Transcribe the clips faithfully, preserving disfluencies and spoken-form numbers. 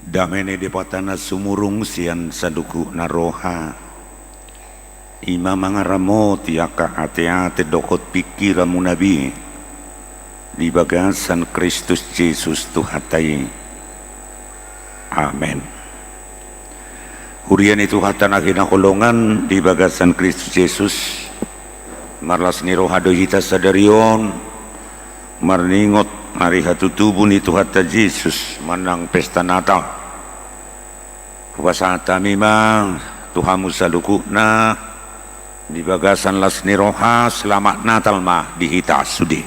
Dame ni Debata na sumurung sian saluhutna roha, i ma mangaramoti angka ateate dohot pingkiranmuna be di bagasan Kristus Jesus Tuhanta i. Amen. Huria ni Tuhanta na hinaholongan di bagasan Kristus Jesus, marlas ni roha do hita sadari on marningot ari hatutubu ni Tuhanta Jesus manang pesta Natal. Hupasahat hami ma tu hamu saluhutna di bagasan las ni roha, selamat Natal ma di hita sude.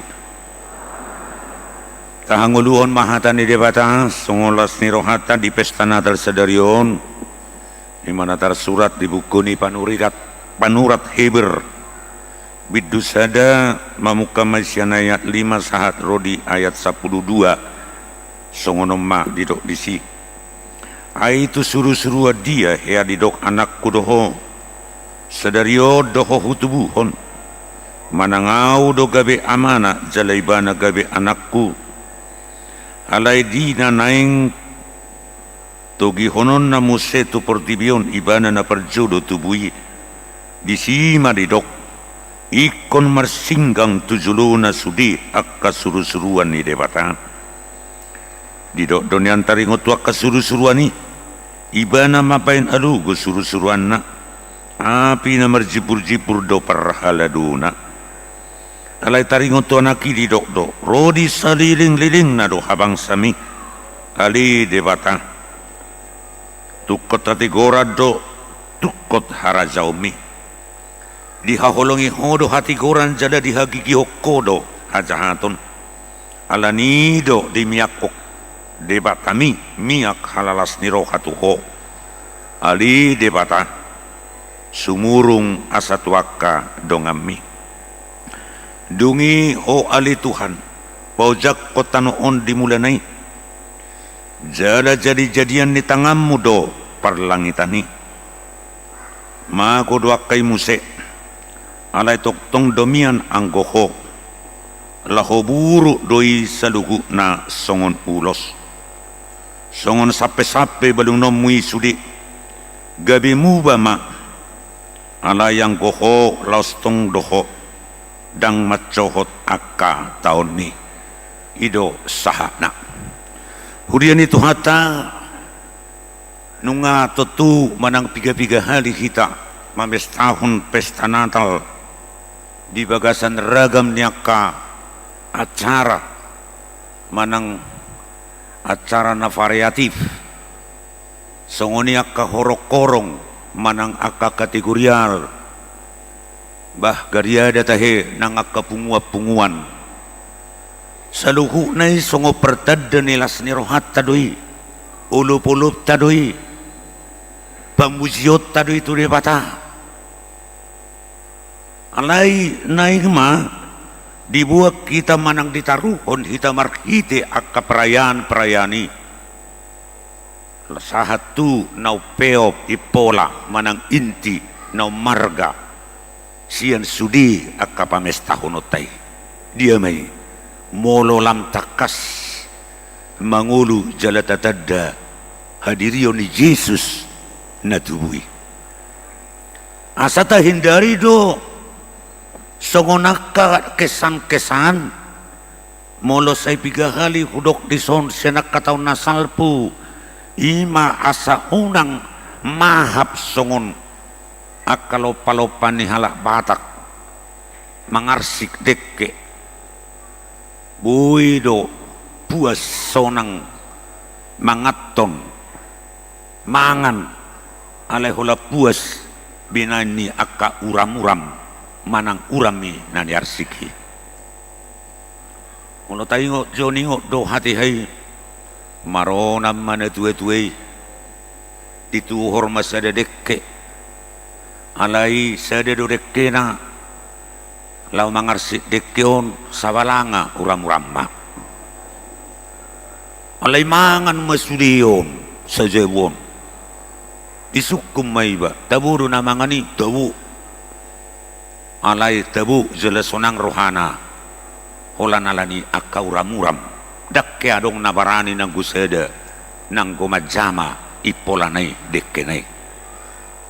Tahangoluhon ma hata ni Debata songon las ni rohanta di pesta Natal sadari on, i ma na tarsurat di buku ni panurat, panurat Heber, bindu sada, mamungka ma i sian ayat lima sahat ro di ayat sampulu dua. Songon on ma didok disi: Ai tu surusuruan dia hea didok anakku do ho, sadari on do ho hutubuhon, manang ahu do gabe amana jala ibana gabe anakku? Alai di na naeng togihononna muse tu portibi on ibana na parjolo tubu i, disi ma didok: Ingkon marsinggang tu jolona sude angka surusuruan ni Debata. Didok do nian taringot tu angka surusuruan i: Ibana ma baen alogo surusuruanna, api na marjipurjipur do parhaladona. Alai taringot tu anak i didok do: Ro di salelenglelengna do habangsami, ale Debata. Tungkot hatigoran do tungkot harajaonmi. Dihaholongi ho do hatigoran jala dihagigihon ho do hajahaton. Alani i do dimiakhon Debatami miak halalas ni roha tu ho, ale Debata, sumurung asa tu angka donganmi. Dung i ho ale Tuhan, paojakhon tano on di mulana i, jala jadijadian ni tanganmu do parlangitan i. Mago do angka i muse, alai tongtong do mian anggo ho, laho buruk do i saluhutna songon ulos. Songon sampesampe balunonmu i sude, gabe muba ma, alai anggo ho laos tong do ho, ndang mansohot angka taonni. I do sahatna. Huria ni Tuhanta, nunga tontu manang pigapiga hali hita mamestahon pesta Natal di bagasan ragam ni angka acara manang acara na variatif, songon i angka horong-horong manang angka kategorial, bah, gariada tahe nang angka punguan-punguan. Saluhutna i songon partanda ni las ni rohanta do i, olopolopta do i, pamujionta do i tu Debata. Alai naeng ma dibuat hita manang ditaruhon hita marhite angka perayaan-perayaan i. Sahat tu na umpeop impola manang inti na ummarga sian sude angka pamestahononta i. Dia ma i? Molo lam tangkas mangolu jala tatanda hadirion ni Jesus na tubu i. Asa tahindari do songon angka kesan-kesan, molo sai piga hali hudok dison sian angka taon na salpu, i ma asa unang mahap songon angka lompa-lompa ni halak Batak mangarsik dengke. Boi do puas sonang manganhon mangan, alai holan puas binaen ni angka uram-uram manang uram i na niarsik i. Molo taingot jo, ningot do hatiha i, maronan ma natua-tua i, dituhor ma sada dengke. Alai sada do dengkena, laho mangarsik dengke on sabalanga uram-uram ma. Alai mangan ma sude on sajabu on. Disungkun ma iba, tabo do na mangan i? Tabo. Alai tabo jala sonang rohana, holan alani angka uram-uram. Ndang ke adong na barani nanggo sada Nanggo manjama impolana i, dengkena i.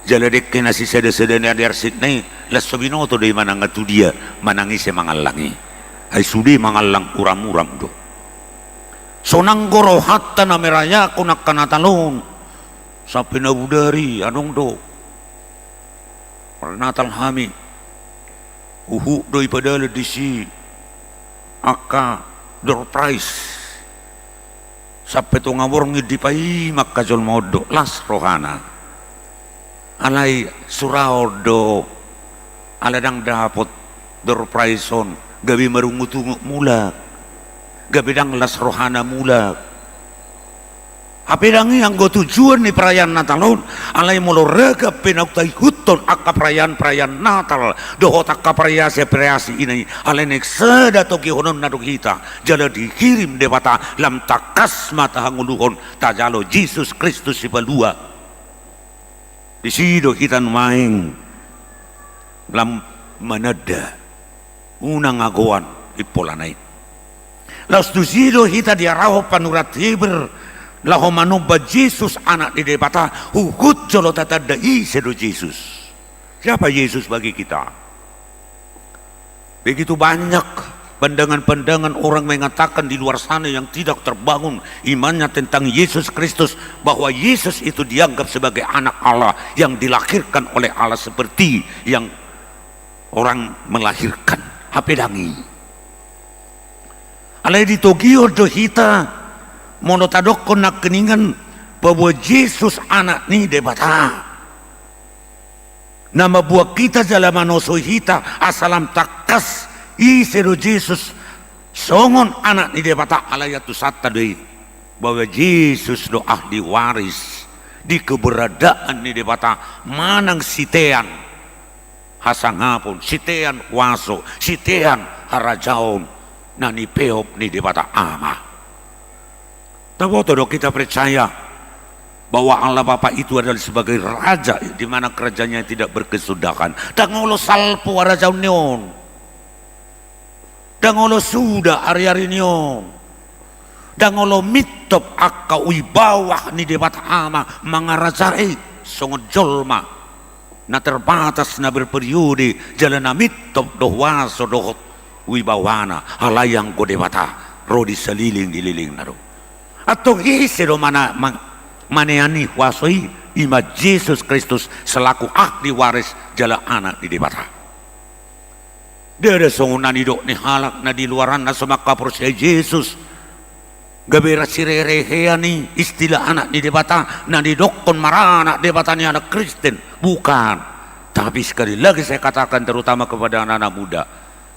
Jala dengke na sisada-sada ni arsitna i, las so binoto do i manang tu dia, manang ise mangallang i. Ai sude mangallang uram-uram do. Sonang do rohanta na merayakon angka Natal on. Sampe na bodari adong do marnatal hami. Huhut do i padahal disi angka door prize. Sampe tonga borngin dipaima angka jolma on do, las rohana. Alai suraon do, ala ndang dapot door prize on, gabe marungut-ungut mulak. Gabe ndang las rohana mulak. Hape ndang i anggo tujuan ni perayaan Natal on, alai molo ragam pe naung taihuthon angka perayaan-perayaan Natal dohot angka variasi-variasi i, alai naeng sada togihononna do hita, jala dihirim Debata lam tangkas ma tahangoluhon, tajalo Jesus Kristus Sipalua. Disi do hita nuaeng lam mananda, unang agoan impolana i. Laos tusi do hita diarahon panurat Heber laho manomba Jesus, Anak ni Debata, huhut jolo tatanda ise do Jesus. Siapa Yesus bagi kita? Begitu banyak pandangan-pandangan orang mengatakan di luar sana yang tidak terbangun imannya tentang Yesus Kristus, bahwa Yesus itu dianggap sebagai anak Allah yang dilahirkan oleh Allah seperti yang orang melahirkan. Hape ndang i. Alai ditogihon do hita, molo tadokkon nangkiningan, bahwa Jesus Anak ni Debata. Na mambuat hita jala manosoi hita asa lam tangkas ise do Jesus songon Anak ni Debata, alai antusanta do i, bahwa Jesus do ahli waris di keberadaan ni Debata manang sitean hasangapon, sitean huaso, sitean harajaon na nipeop ni Debata Ama. Taboto do kita percaya bahwa Allah Bapa itu adalah sebagai raja, di mana kerajaannya tidak berkesudahan. Ndang olo salpu harajaon ni on. Ndang olo suda ari-ari ni on. Ndang olo mintop angka wibawa ni Debata Ama mangarajai songon jolma na terbatas, na berperiode, jala na mintop do huaso dohot wibawana, alai anggo Debata ro di saliling-lilingna do. Antong ise do mana-, ma-, maneani huaso i? Ima Jesus Kristus selaku ahli waris jala Anak ni Debata. Ndada songon na nidok ni halak na di luaran na so mangkaporseai Jesus. Gabe ra sirerehean i istilah Anak ni Debata na nidokkon maranak Debata ni halak Kristen. Bukan. Tapi sekali lagi saya katakan, terutama kepada anak-anak muda,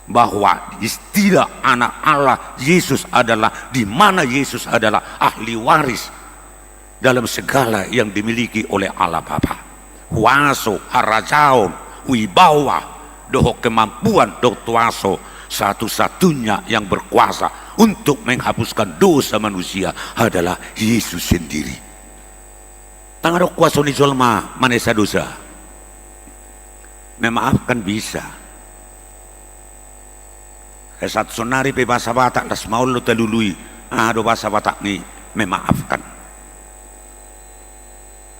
bahwa istilah Anak Allah, Yesus adalah, di mana Yesus adalah ahli waris dalam segala yang dimiliki oleh Allah Bapa. Huaso, harajaon, wibawa, dohot kemampuan dohot huaso satu-satunya yang berkuasa untuk menghapuskan dosa manusia adalah Yesus sendiri. Ndang adong huaso ni jolma manesa dosa. Memaafkan bisa. Sahat sonari pe bahasa Batak, las ma olo talului, aha do bahasa Batak ni memaafkan.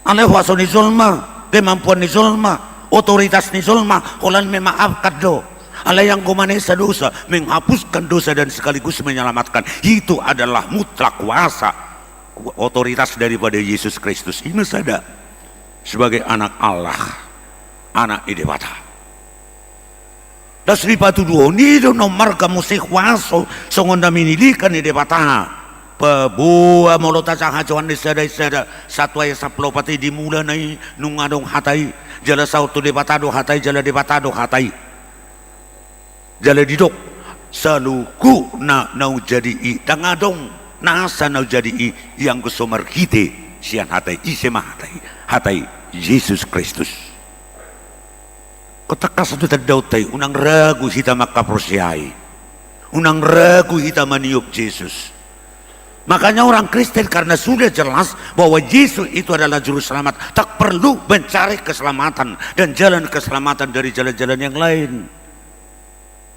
Alai huaso ni jolma, kemampuan ni jolma, otoritas ni jolma, holan memaafkan do. Alai anggo manesa dosa, menghapuskan dosa dan sekaligus menyelamatkan, itu adalah mutlak kuasa, otoritas daripada Yesus Kristus. Ima sada sebagai Anak Allah, Anak ni Debata. Laos dipatuduhon i do na ummarga muse huaso songon na minilikan ni Debata. Paboa molo tajaha Johannes sada, sada, sahat tu ayat sampulu opat i, di mulana i nunga adong Hata i, jala saut tu Debata do Hata i, jala Debata do Hata i. Jala didok, saluhutna naung jadi i, ndang adong nasa naung jadi i, ianggo so marhite sian Hata i. Ise ma Hata i? Hata i Jesus Kristus. Tangkas do tandaonta i, unang ragu hita mangkaporseai. Unang ragu hita maniop Jesus. Makanya orang Kristen karena sudah jelas bahwa Yesus itu adalah juru selamat, tak perlu mencari keselamatan dan jalan keselamatan dari jalan-jalan yang lain.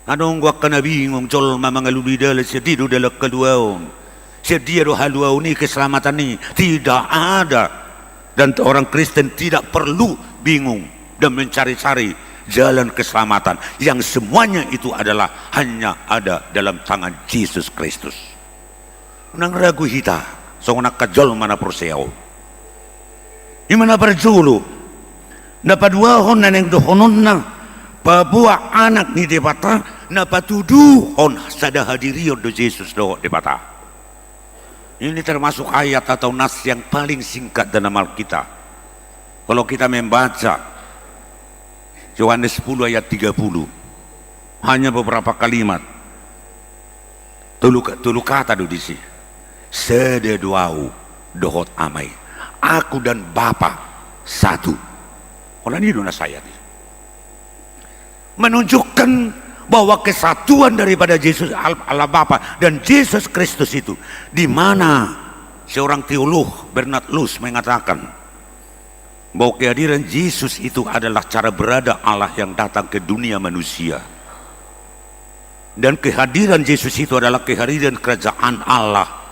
Adong do angka na bingung, jolma mangalului dalan, sai dia do dalan haluaon. Sian dia do haluaon i, keselamatan i? Tidak ada. Dan orang Kristen tidak perlu bingung dan mencari-cari jalan keselamatan, yang semuanya itu adalah hanya ada dalam tangan Jesus Kristus. Unang ragu hita songon angka jolma na porsea on. I ma na parjolo. Na paduahon, na naeng dohononna, paboa Anak ni Debata, na patuduhon sada hadirion do Jesus dohot Debata. Ini termasuk ayat atau nas yang paling singkat dalam Alkitab. Kalau kita membaca Yohanes sepuluh ayat tiga puluh, hanya beberapa kalimat. Tolu, tolu kata do disi. Sada do Ahu dohot Ama i. Aku dan Bapa satu. Holan i do na sahat i. Menunjukkan bahwa kesatuan daripada Jesus, Al-, Allah Bapa dan Jesus Kristus itu, di mana seorang teolog, Bernard Luce, mengatakan bahwa kehadiran Jesus itu adalah cara berada Allah yang datang ke dunia manusia. Dan kehadiran Jesus itu adalah kehadiran kerajaan Allah.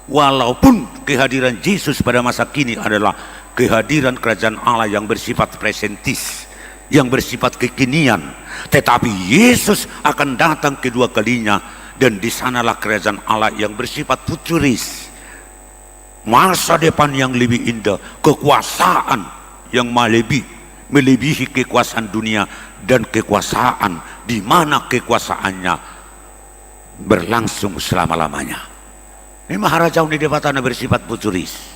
Walaupun kehadiran Jesus pada masa kini adalah kehadiran kerajaan Allah yang bersifat presentis, yang bersifat kekinian, tetapi Yesus akan datang kedua kalinya, dan di sanalah kerajaan Allah yang bersifat futuris. Masa depan yang lebih indah, kekuasaan yang melebi-, melebihi kekuasaan dunia dan kekuasaan di mana kekuasaannya berlangsung selama-lamanya. I ma harajaon ni Debata na bersifat futuris.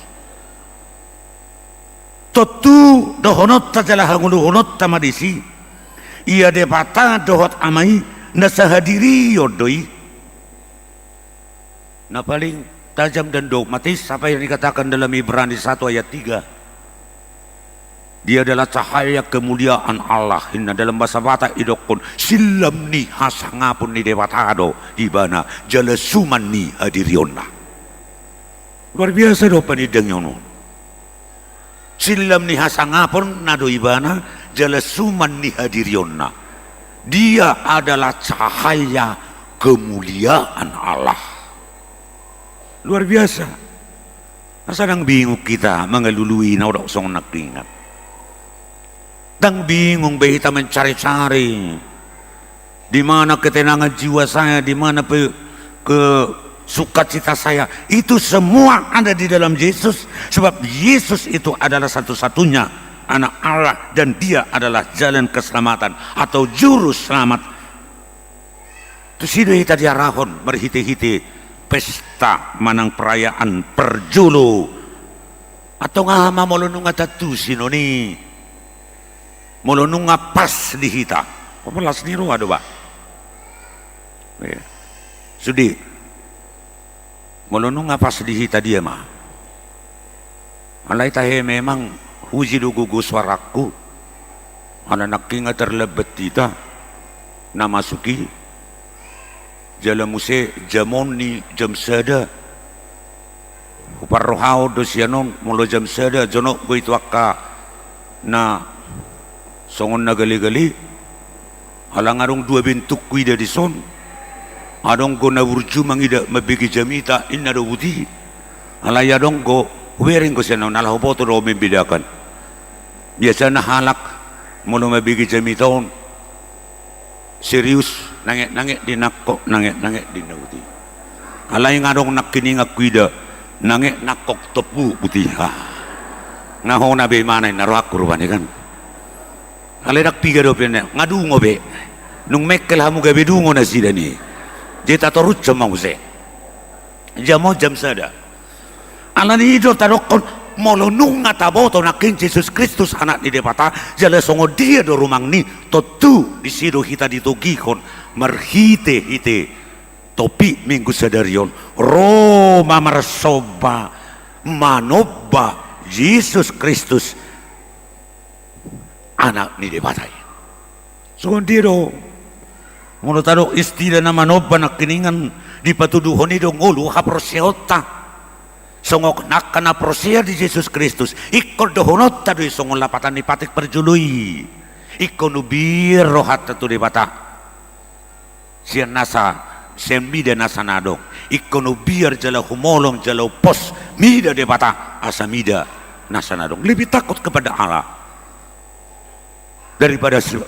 Tontu dohononta jala hangoluhononta ma disi, ia Debata dohot Ama i na sahadirion do i. Na paling tajam dan dogmatis apa yang dikatakan dalam Ibrani satu ayat tiga. Dia adalah cahaya kemuliaan Allah. Inna, dalam bahasa Batak idokkon, sillam ni hasangapon ni Debata do ibana, jala suman ni hadirionna. Luar biasa do panindangion on. Sillam ni hasangaponna do ibana, jala suman ni hadirionna. Dia adalah cahaya kemuliaan Allah. Luar biasa. Asa ndang bingung hita mangalului na odok songon nangkiningan. Ndang bingung be hita mencari-cari di mana ketenangan jiwa saya, di mana pe-, ke-, sukacita saya. Itu semua ada di dalam Yesus, sebab Yesus itu adalah satu-satunya Anak Allah dan Dia adalah jalan keselamatan atau juru selamat. Tusi do hita diarahon marhite-hite pesta manang perayaan parjolo. Antong aha ma molo nunga tantusi non i? Molo nunga pas di hita. Apa las ni roha do ba? Iya. Sude. Molo nunga pas di hita dia ma? Alai tahe memang huji do gogo suarangku. Ala nangkiningan terlambat hita na masuk i. Jala muse jam on ni jam sada. Huparrohahon do sian on, molo jam sada jonok do i tu angka na songon na gale-gale. Ala nga adong dua bentuk huida dison. Adong do na burju mangida mambege jamita, inna do buti. Alai adong do, hubereng do sian on, ala huboto do membedakan. Biasana halak molo mambege jamita on serius, nanget-nanget di nangkok, nanget-nanget di na buti. Alai nga adong nangkiningan huida, nanget nangkok tompu buti. Ha. Nga hona be imana, inna rohangku rupani kan. Alai ndang piga dope, nga dungo be. Nung mengkel hamu gabe dungo nasida ni. Jadi tatorushon ma muse. Jam on jam sada. Alani i do tadokkon, molo nunga taboto nangkin Jesus Kristus Anak ni Debata, jala songon dia do rumangni, tontu disi do hita ditogihon marhite-hite topik Minggu sadari on, ro ma marsomba, manomba Jesus Kristus, Anak ni Debata i. Songon dia do, molo tadok istilah na manomba nangkiningan, dipatuduhon i do ngolu haporseaonta. Songon angka na porsea di Jesus Kristus, ingkon dohononta do i songon lapatan ni patik parjolo i. Ingkon umbir rohanta tu Debata. Sian nasa, sian mida nasa na adong. Ingkon umbiar jala humolong jala umpos mida Debata asa mida nasa na adong. Lebih takut kepada Allah daripada se-,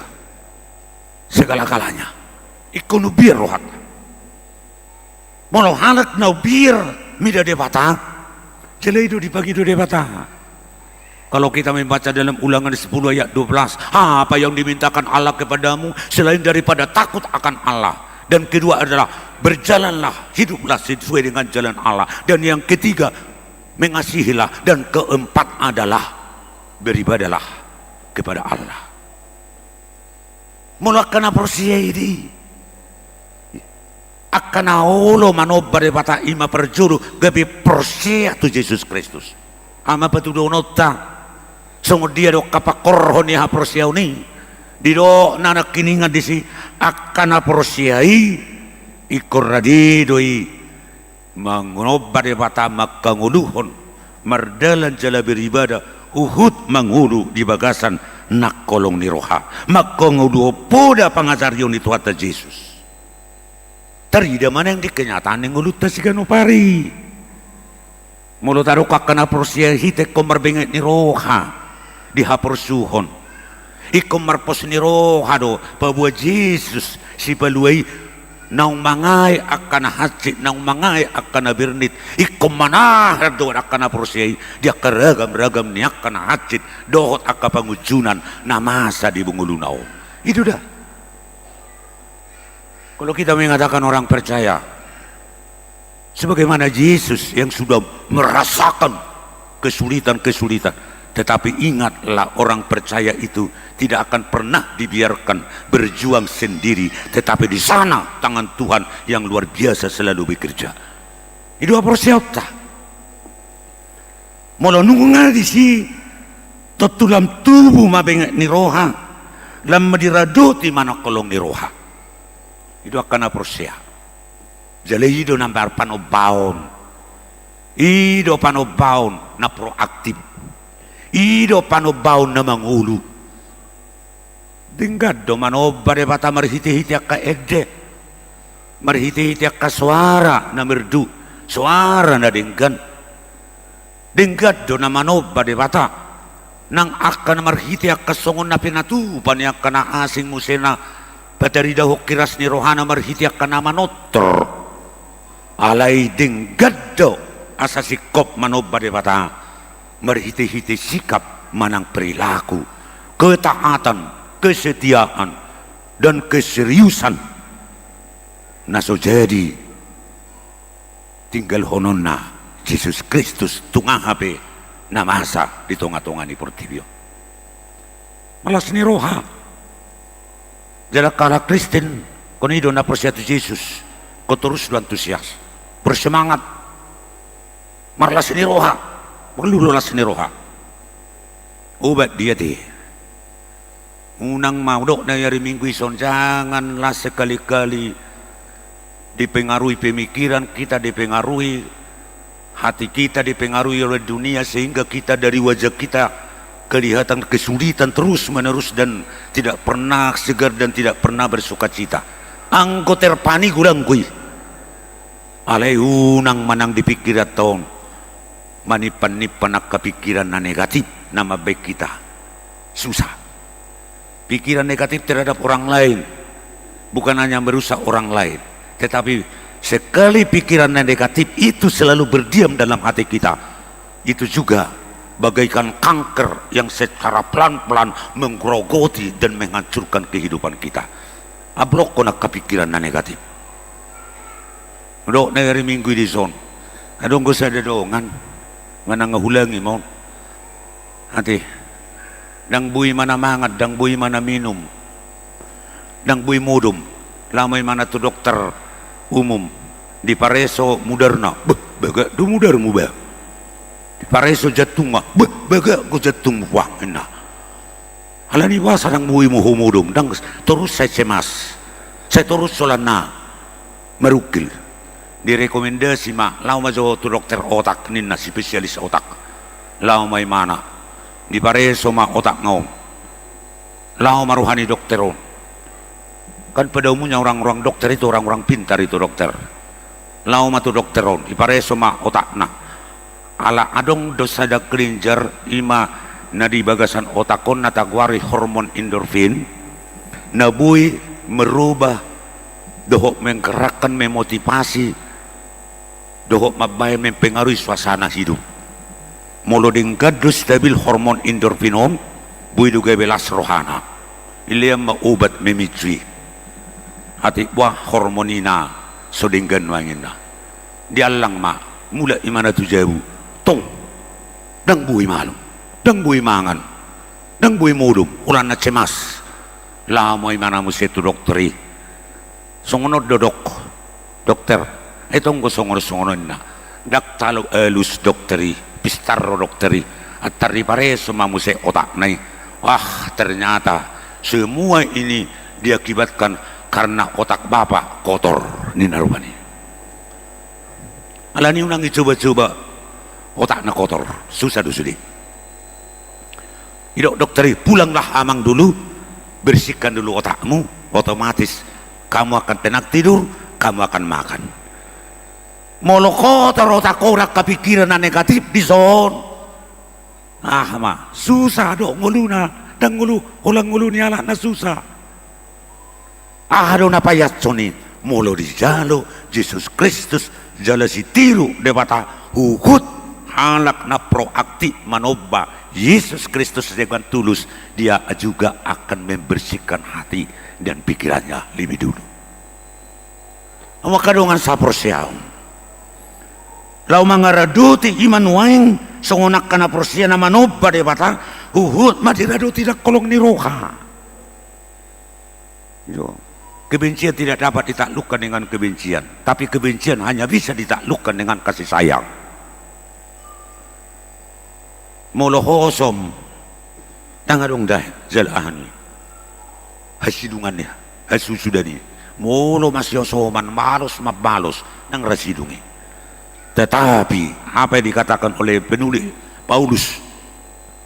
segala-galanya. Ingkon umbiar rohanta. Molo halak na umbiar mida Debata, jala i do dipangido Debata. Kalau kita membaca dalam Ulangan sepuluh ayat dua belas, apa yang dimintakan Allah kepadamu selain daripada takut akan Allah? Dan kedua adalah berjalanlah, hiduplah sesuai dengan jalan Allah. Dan yang ketiga, mengasihilah. Dan keempat adalah beribadahlah kepada Allah. Molo angka na porsea i di, angka na olo manomba Debata i ma parjolo gabe porsea tu Jesus Kristus. Aha ma patuduhononta? Songon dia do angka pangkorhon ni haporseaon i? Didok na nangkiningan disi, angka na porsea i ingkon rade do i manomba Debata, manghangoluhon, mardalan jala beribadah, huhut mangolu di bagasan nangholong ni roha, manghangoluhon poda pangajarion ni Tuhanta Jesus. Tarida ma nuaeng di kenyataan ni ngolunta siganup ari. Molo tadok angka na porsea hita ingkon marbenget ni roha di haporsuhon. Ingkon marpos ni roha do paboa Jesus Sipalua i naung mangae angka na hansit, naung mangae angka na bernit. Ingkon manahan do angka na porsea i di angka ragam-ragam ni angka na hansit dohot angka pangunjunan na masa di ngoluna on. I do da. Kalau kita mengatakan orang percaya, sebagaimana Yesus yang sudah merasakan kesulitan-kesulitan, tetapi ingatlah, orang percaya itu tidak akan pernah dibiarkan berjuang sendiri, tetapi di sana tangan Tuhan yang luar biasa selalu bekerja. I do haporseaonta. Molo nunga disi, tontu lam tubu ma benget ni roha, lam ma diradoti manang holong ni roha. I do angka na porsea. Jala i do na marpanombaon. I do panombaon na proaktif. I do panombaon na mangolu. Denggan do manomba Debata marhite-hite angka ende, marhite-hite angka soara na merdu, soara na denggan. Denggan do na manomba Debata nang angka na marhite angka songon na pinatupa ni angka na asing muse na pataridahon hiras ni rohana marhite angka na manortor. Alai denggan do asa singkop manomba Debata marhite-hite sikap manang perilaku, ketaatan, kesetiaan, dan keseriusan na so jadi tinggalhononna Jesus Kristus tu aha pe na masa di tonga-tonga ni portibi on. Marlas ni roha. Jala angka halak Kristen, ingkon i do na porsea tu Jesus, ingkon torus do antusias, bersemangat. Marlas ni roha. Porlu do las ni roha. Obat dia te. Unang ma, hudok na i ari Minggu i son, janganlah sekali-kali dipengaruhi pemikiran kita, dipengaruhi hati kita, dipengaruhi oleh dunia, sehingga kita dari wajah kita kelihatan kesulitan terus-menerus dan tidak pernah segar dan tidak pernah bersukacita. Anggo terpani godang do i. Alai unang ma nang di pikiranta on manimpan-nimpan angka pikiran na negatif na mambahen hita susah. Pikiran negatif terhadap orang lain bukan hanya merusak orang lain, tetapi sekali pikiran na negatif itu selalu berdiam dalam hati kita, itu juga bagaikan kanker yang secara pelan-pelan menggerogoti dan menghancurkan kehidupan kita. Blokhon angka pikiran na negatif. Hudok na i ari Minggu i dison. Adong do sada dongan manang hulangi ma on. Ate. Ndang boi ma na mangan, ndang boi ma na minum, ndang boi modom. Laho ma ibana tu dokter umum. Dipareso mudarna. Beh, bagak do mudarmu, bah. Dipareso jantungna. Beh, bagak do jantungmu, bah, ninna. Alani boasa ndang boi ma ho modom, ndang, torus sai cemas, sai torus holan na marungkil. Direkomendasi ma, laho ma jo tu dokter otak, ninna, spesialis otak. Laho ma ibana. Dipareso ma otakna on. Laho ma roha ni dokter on. Kan pada umumnya orang-orang dokter itu orang-orang pintar itu, dokter. Laho ma tu dokter on, dipareso ma otakna. Ala adong do sada kelenjar, i ma na di bagasan otak on na tagoari hormon endorfin, na boi merubah dohot menggerakkan, memotivasi dohot mambahen, mempengaruhi suasana hidup. Molo denggan do stabil hormon endorfin on, boi do gabe las rohana. Dilean ma obat memicu i. Atik boha hormon i na so denggan nuaeng ninna. Diallang ma, mulak imana tu jabu. Tong, ndang boi malum, ndang boi mangan, ndang boi modom, holan na cemas. Laho ma imana muse tu dokter i. Songon on do, Dok. Dokter, ai tong do songon on songon on, ninna. Ndang talu alus dokter i, pistar do dokter i. Antar dipareso ma muse otakna i. Wah, ternyata semua ini diakibatkan karena otak bapak kotor, ninna rupani. Alani unang dicoba-coba otakna kotor, susah do sude. Didok dokter i, pulanglah amang dulu, bersihkan dulu otakmu, otomatis kamu akan tenang tidur, kamu akan makan. Molo kotor otak, ndang angka pikiran na negatif dison, aha ma, susah do ngoluna, ndang ngolu, holan ngolu ni halak na susah. Aha do na paihutshon i? Molo dijalo Jesus Kristus jala sitiru Debata, huhut halak na proaktif manomba Jesus Kristus dengan tulus, dia juga akan membersihkan hati dan pikirannya lebih dulu. Angka dongan saporseaon, laho mangaradoti i ma nuaeng songon angka na porsea na manomba Debata, huhut ma diradoti dangka holong ni roha. Iyo. Kebencian tidak dapat ditaklukkan dengan kebencian, tapi kebencian hanya bisa ditaklukkan dengan kasih sayang. Molo hosom, ndang adong dae jala aha ni hasidungan i, hasusudan i. Molo masihosoman, malos mambalos, ndang ra sidung i. Tetapi apa yang dikatakan oleh penulis Paulus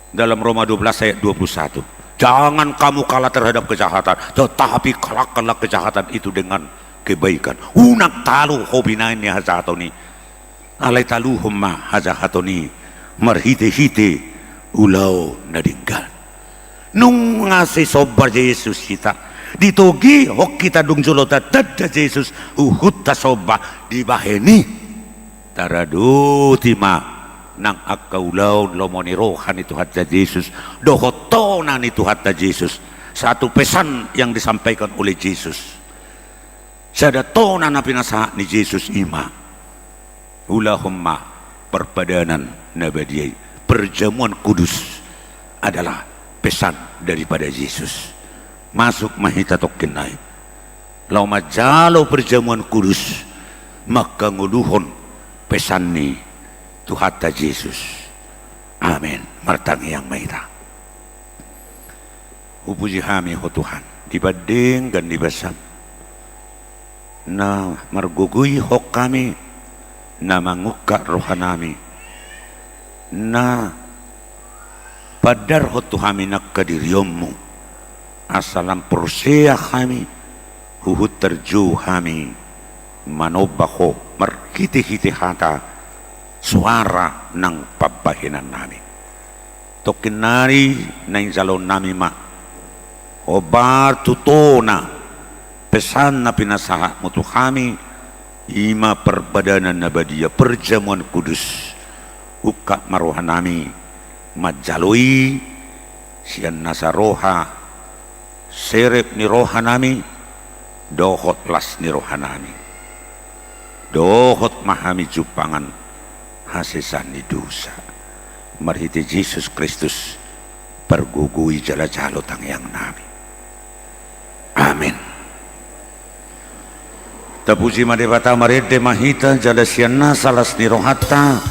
dalam Roma dua belas ayat dua puluh satu. Jangan kamu kalah terhadap kejahatan, tetapi kalahkanlah kejahatan itu dengan kebaikan. Unang talu ho binahen ni hajahaton i. Alai taluhon ma hajahaton i marhitehite ulaon na denggan. Nunga sisomba Jesus hita, ditogihon hita dung jolo tatanda Jesus, huhut tasomba, dibahen i taradoti ma nang angka ulaon lomo ni roha ni Tuhanta Jesus dohot tona ni Tuhanta Jesus. Satu pesan yang disampaikan oleh Jesus. Sada tona na pinasahat ni Jesus i ma, ulahon ma parpadanan na badia i. Perjamuan kudus adalah pesan daripada Jesus. Masuk ma hita tongkin nai laho manjalo perjamuan kudus, mangkangoluhon pesan ni Tuhanta Jesus. Amen. Martangiang ma hita. Hupuji hami ho Tuhan, dipandenggan ni basam na margogoihon hami, na mangungkap rohanami, na pandarhon tu hami nang hadirionmu, asa lam porsea hami, huhut tarjou hami manomba ho marhitehite hata, soara nang pambahenannami. Tongkin nari naeng jaloonnami ma hombar tu tona pesan na pinasahatmu tu hami, i ma parpadanan na badia, perjamuan kudus. Ungkap ma rohanami manjalo i sian nasa roha, serep ni rohanami dohot las ni rohanami, dohot ma hami jumpangan hasesaan ni dosa. Marhite Jesus Kristus, pargogoi jala jalo tangiangnami. Amen. Tapuji ma Debata, marende ma hita jala sian nasa las ni rohanta